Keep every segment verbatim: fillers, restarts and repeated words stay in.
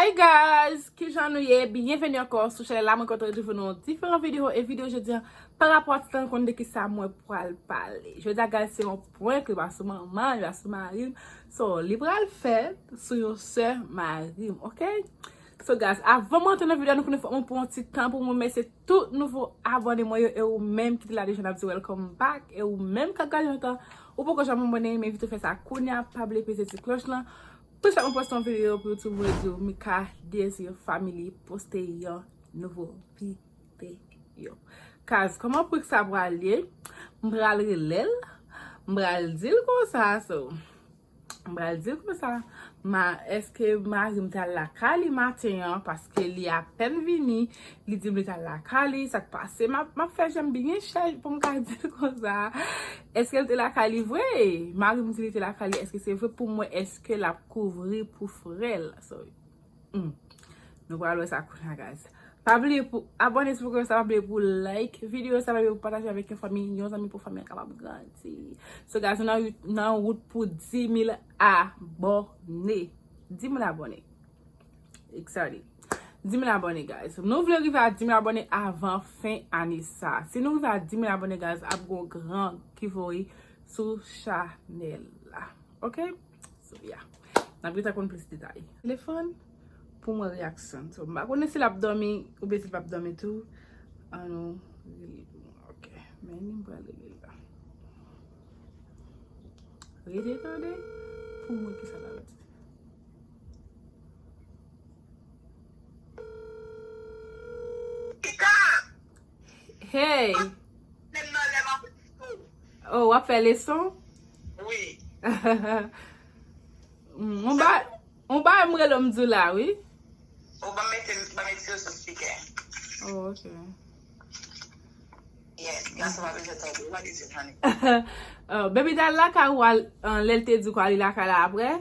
Hey guys, kijan nou ye? Byenveni ankò sou chanèl la. Mwen kontan retwouve nou nan yon diferan videyo. E videyo jodi a, pa rapò a ti tan, nou konn de kisa mwen pral pale. Jodi a, guys, se yon prank, li pa sou manman, li pa sou mari m. So, li pral fèt sou yon sè mari m, oke? So, guys, avan mwen antre nan videyo a, nou konnen fòk mwen pran yon ti tan pou mwen remèsye tout nouvo abòne mwen yo, e ou menm ki te la deja, n ap di welcome back, e ou menm k ap gade lontan, ou poko janm abòne, men vite fè sa kounye a, pa bliye peze ti klòch lan, pou chak mwen poste yon videyo pou YouTube, mwen di w, Mika Désir Family poste yon nouvo videyo. Guys, kòman prank sa pral ye? M pral rele l, m pral di l konsa, so. M pral di l konsa, ma, èske mari m t al lakay li maten an, paske li apèn vini, li di m li t al lakay li, sa k pase, m ap, m ap fè je m byen chèch pou m ka di l konsa. Èske l te lakay li vre? Mari m di li te lakay li, èske se vre pou m wè, èske l ap kouvri pou frè l? So, hmm. Nou pral wè sa kounye a, guys. Pa bliye pou abòne si w poko fè sa, pa bliye pou like videyo sa, pa bliye pou pataje avèk yon fanmi, yon zanmi pou fanmi an kapab grandi. So, guys, nou nan, nan wout pou dis mil abòne. Dis mil abòne. Excited. Dis mil abòne, guys. Nou vle rive a dis mil abòne avan fen ane sa. Si nou rive a dis mil abòne, guys, ap gon gran giveaway sou chanèl la. Oke? So, yeah. N ap gentan konn plis detay. Telefòn pou mwen reaksyon. So, m pa konnen si l ap dòmi oubyen si l p ap dòmi tou. An nou rele pou mwen. Oke. Men li m pral rele l la. Rete tande pou mwen kisa l ap di. Hey! Oh, w ap fè leson? Wi. Mm, on ba, on ba m rele m di w la, wi. Ou ban mete, ban mete yo sou speaker. Oh, ok. Yes, gason pa bezwen tande, what is it, honey? Oh, baby, t al lakay ou a, uh, lè l te di w kwa li lakay la apre?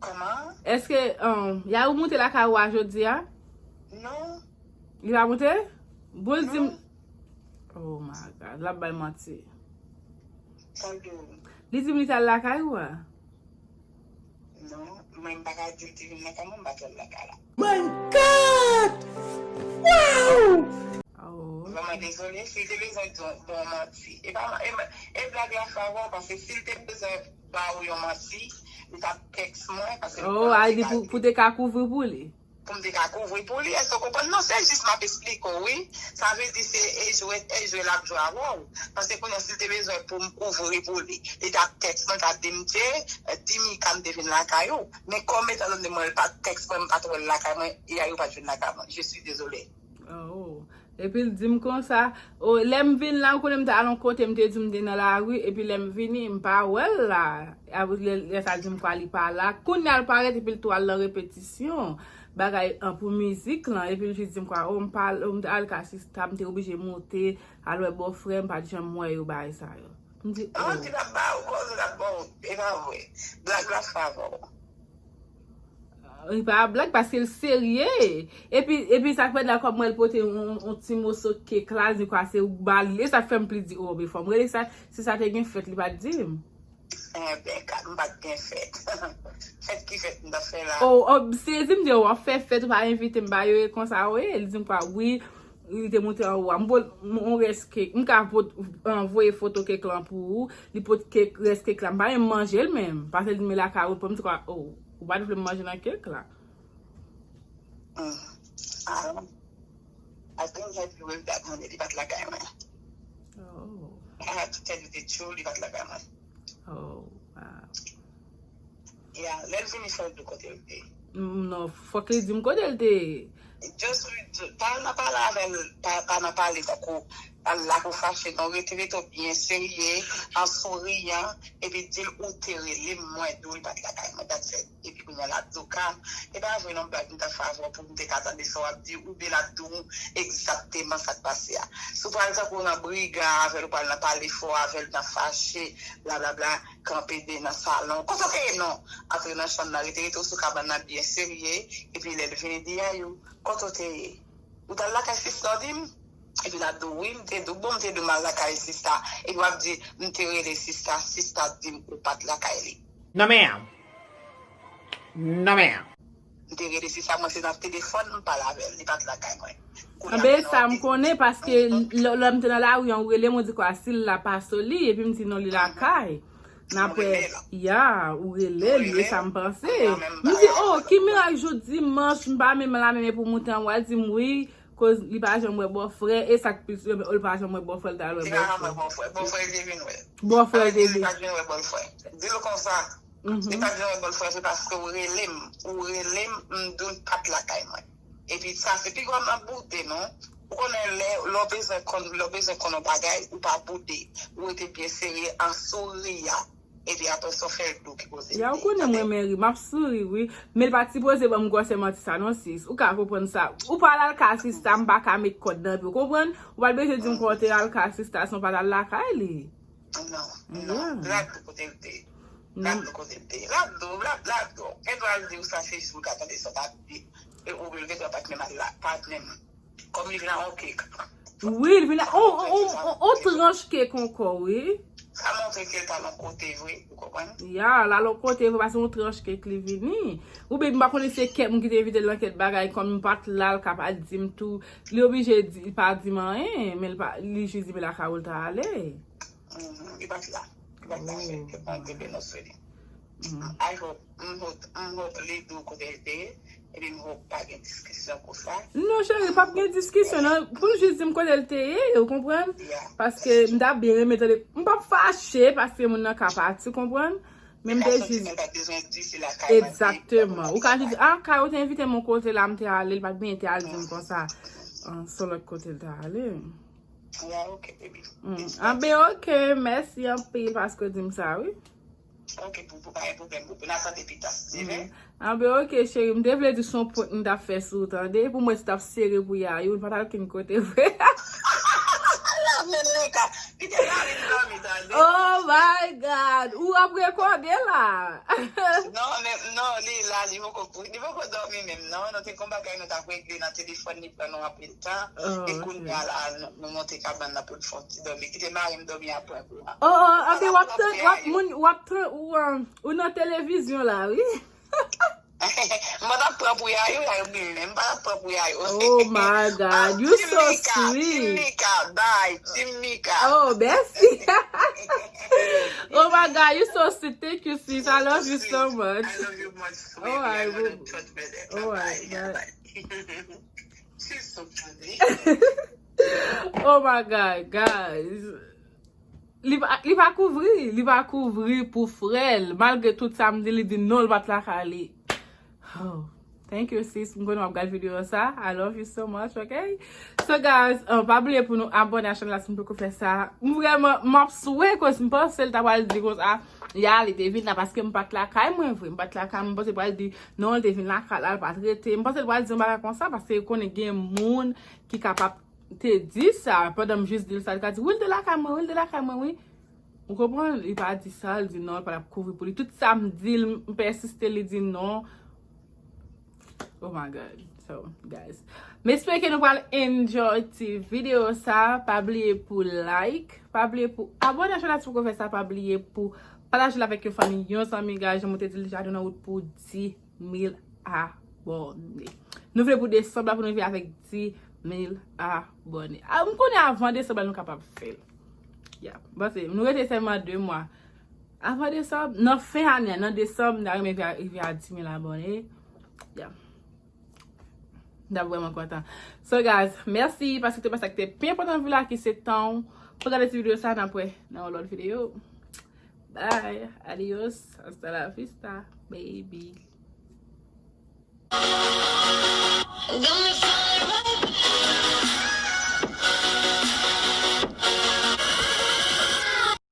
Kòman? Èske, um, Yayou moute lakay ou a jodi a? Non. Li pa moute? Bon, l di m. Oh my God, l ap bay manti. Sa l di w? Li di m li t al lakay ou a. Non, mwen m pa ka di l te vin lakay mwen, m pa t wè l lakay la. My God! Wow! Oh. Vrèman dezole, si l te bezwen di w, di w manti. E pa, e, e blag la fè avè w, paske si l te bezwen ba ou yon manti, li t ap tèks mwen, paske li Oh, konnen a se di pou, pou te ka kouvri pou li. Pou m te ka kouvri pou li, èske w konprann? Non, se jis m ap esplike w, wi. Sa vle di se e jwe, e jwe l ap jwe avè w. Paske kounye a, si l te bezwen pou m kouvri pou li, li t ap tèks mwen, t ap di m, Jay, di Mika m te vin lakay ou. Men kòm etan done mwen, li pa t tèks mwen, m pa t wè l lakay mwen, Yayou pa t vin lakay mwen. Je suis désolée. Oh. Epi l di m konsa, oh, lè m vin la, ou konnen m t al yon kote, m te di w m te nan lari, epi lè m vini, m pa wè l la. Apre lè, lè sa l di m kwa li pa la. Kounye a l parèt, epi l tou al nan repetisyon. Bagay an pou mizik lan, epi l jis di m kwa, oh, m pa, oh, m t al ka sista, m te oblije moute, al wè bòfrè, m pa t janm wè yo bagay sa yo. M di, oh. An, ti l ap ba ou koze, l ap ba ou, e pa vre. Blag la fè avè w. Li pa blag paske l serye. Epi, epi sa k fè la kòm mwen l pote yon, yon ti moso kèk la, li di kwa se ou k ba li. E sa k fè m plis di, oh, men fò m rele sa, si sa te gen fèt, li pa t di m. Enben, kat m pa t gen fèt. Fèt ki fèt m t ap fè la? Oh, oh, m sezi, m di, oh, w ap fè fèt, ou pa envite m ba yo, e konsa, wi. Li di m kwa, wi, li te moute anwo a. M pot yon rès kèk. M ka pot, anvoye foto kèk lan pou ou. Li pot kèk, rès kèk la. M pa menm manje l menm. Paske li di m lakay ou, pou m di kwa, oh, ou pa t vle m manje nan kèk la. Mm. Ah, I couldn't help you with that, honey. Li pa t lakay mwen. Oh. I had to tell you the truth, li pa t lakay mwen. Oh, wow. Yeah, lè l vini fò l di w kote l te. Mm, non, fòk li di m kote l te. Just, pa nan pale avè l, pa, pa nan pale tankou al la pou fache, non, rete, rete w byen serye, an souriyan, epi di l ou te rele m, mwen di w li pa t lakay mwen, that's it. Epi kounye a l ap di w ka, e pa vre non, blag m t ap fè avè w pou m te ka tande sa w ap di, oubyen l ap di w egzakteman sa k pase a. Si w pral tankou nan briga avè l, ou pral nan pale fò avè l, nan fache, blablabla, kanpe de nan salon. Kote w te ye non? Antre nan chanm nan, rete, rete w sou kabann nan byen serye, epi lè l vini di Yayou, kote w te ye? Ou t al lakay sista w di m? Epi l ap di w, wi, m te di w, bon, m te di w m al lakay sista. Epi w ap di, m te rele sista, sista di m ou pa t lakay li. Non, ma'am. Non, ma'am. M te rele sista mwen, se nan telefòn m pale avè l, li pa t lakay mwen. Kounye a, anben, sa m konnen, paske lè, lè m te nan lari an, ou rele m, ou di kwa si l la, pa sou li, epi m di non, li lakay. N ap wè, ya, ou rele l, e sa m panse. M di, oh, ki mirak jou dimanch, m pa menm la, menm pou moute anwo a, di m wi, koz li pa janm wè bòfrè, e sa k pi sou, li pa janm wè bòfrè, l ta al wè bòfrè. Li pa janm wè bòfrè, bòfrè li te vin wè. Bòfrè li te vin. Li pa t vin wè bòfrè. Di l konsa. Li pa t vin wè bòfrè, se paske ou rele m. Ou rele m, m di w l pa t lakay mwen. Epi sa, se pi gwo nan boude, non. Ou konnen lè, lè w bezwen konn, lè w bezwen konn yon bagay, ou pa boude. Ou rete byen serye an souri a. Epi apre sa, w fè l dou ki poze. Ya, ou konnen mwen renmen ri, m ap souri, wi. Men l pa t sipoze ban m gwosè manti sa, non, sis. Ou ka konprann sa. Ou pa al al ka sista, m pa ka met kòd nan pye w, konprann? Ou pa t bezwen di m kwa w te al ka sista, san w pa t al lakay li. Non, non. L ap di w kote l te ye. L ap di w kote l te ye. L ap di w, l ap, l ap di w. Gen dwa l di w sa, se jis pou l ka tande sa w t ap di. E ou menm, gen dwa pa t menm al la, pa t menm. Kòm li vin ak yon kek. Wi, li vin ak yon, yon, yon, yon tranch kek ankò, wi. Sa montre ke l t al yon kote vre, ou konprann? Ya, l al yon kote vre, paske yon tranch kek li vini. Oubyen m pa konnen se kèk moun ki te envite l nan kèk bagay, kòm m pa t la, l ka pa di m tou. Li oblije di, pa di m anyen, men l pa, li jis di m lakay ou l t ale. Mhm, li pa t la. Li pa t la, men ke Bondye beni w, sweetie. I hope, m hope, m hope li di w kote l te ye, epi m hope pa gen diskisyon pou sa. Non, cheri, p ap gen diskisyon, non. Pou l jis di m kote l te ye, ou konprann? Paske m ta byen renmen tande. M p ap fache, paske moun nan ka pati, konprann? Men m te jis. Egzakteman. Ou ka jis di, ah, Kay, ou te envite m yon kote la, m te ale, li pa t byen te al di m konsa. Ah, se yon lòt kote l te ale. Ya, ok, baby. Mm. Anben, ok, mèsi anpil paske w di m sa, wi. Ok, pou, pou, pa gen pwoblèm, pou, pou n ap tande pita, si Dye vle. Anben, ok, cheri, m te vle di se yon prank m t ap fè sou ou, tande. Pou mwen, si w t ap sere pou Yayou, nou pa t al kenn kote vre. La, men lè ka, kite Yayou dòmi, tande. Oh my God! Ou ap rekòde la? Non, men, non, li la, li poko, li poko dòmi menm, non. Nou te gon bagay nou t ap regle nan telefòn, li pran nou anpil tan. E kounye a la, nou, nou monte kabann nan pou n fè yon ti dòmi. Kite mari m dòmi apre pou an. Oh, oh, anben w ap tan, w ap, moun, w ap tan, ou, um, ou nan televizyon la, wi. M pa t ap pran pou Yayou, Yayou byen, men m pa t ap pran pou Yayou. Oh my God, you so sweet. Team Mika, bye, Team Mika. Oh, mèsi. Oh my God, you so sweet. Thank you, sis. I love you so much. I love you much, sweetie. All right, bye. She's so funny. Oh my God, guys. Li pa, li pa kouvri, li pa kouvri pou frè l. Malgre tout sa m di, li di non, li pa t lakay li. Oh, thank you, sis. M konnen w ap gad videyo sa. I love you so much, ok? So, guys, uh, pa bliye pou nou abòne a chanèl la si nou poko fè sa. M vrèman, m ap swe, koz m panse l ta pral di konsa, ya, li te vin la paske m pa t lakay mwen vre. M pa t lakay mwen, m panse l pral di, non, li te vin lakay la, li pa t rete. M panse l pral di yon bagay konsa, paske konnen gen moun ki kapab te di sa, pandan m jis di l sa, li ka di, wi, l te lakay mwen, wi, l te lakay mwen, wi. Ou konprann? Li pa di sa, li di non, li pa t ap kouvri pou li. Tout sa m di l, m pèsiste, li di non. Oh my God. So, guys. M espere ke nou pral enjoy ti videyo sa. Pa bliye pou like. Pa bliye pou abòne a chanèl la si w poko fè sa. Pa bliye pou pataje l avèk yon fanmi, yon zanmi, guys. Jan mwen te di l deja, nou nan wout pou di mil abòne. Nou vle pou desanm la pou nou rive avèk di mil abòne. Ah, m konnen avan desanm la nou kapab fè l. Ya, m panse nou rete sèlman de mwa. Avan desanm, nan fen ane a, nan desanm, n a renmen rive a, rive a di mil abòne. Ya. M t ap vrèman kontan. So, guys, mèsi paske w te pase ak te pi enpòtan vi la ki se tan w pou gade ti videyo sa. N ap wè nan yon lòt videyo. Bye. Adios. Hasta la vista, baby.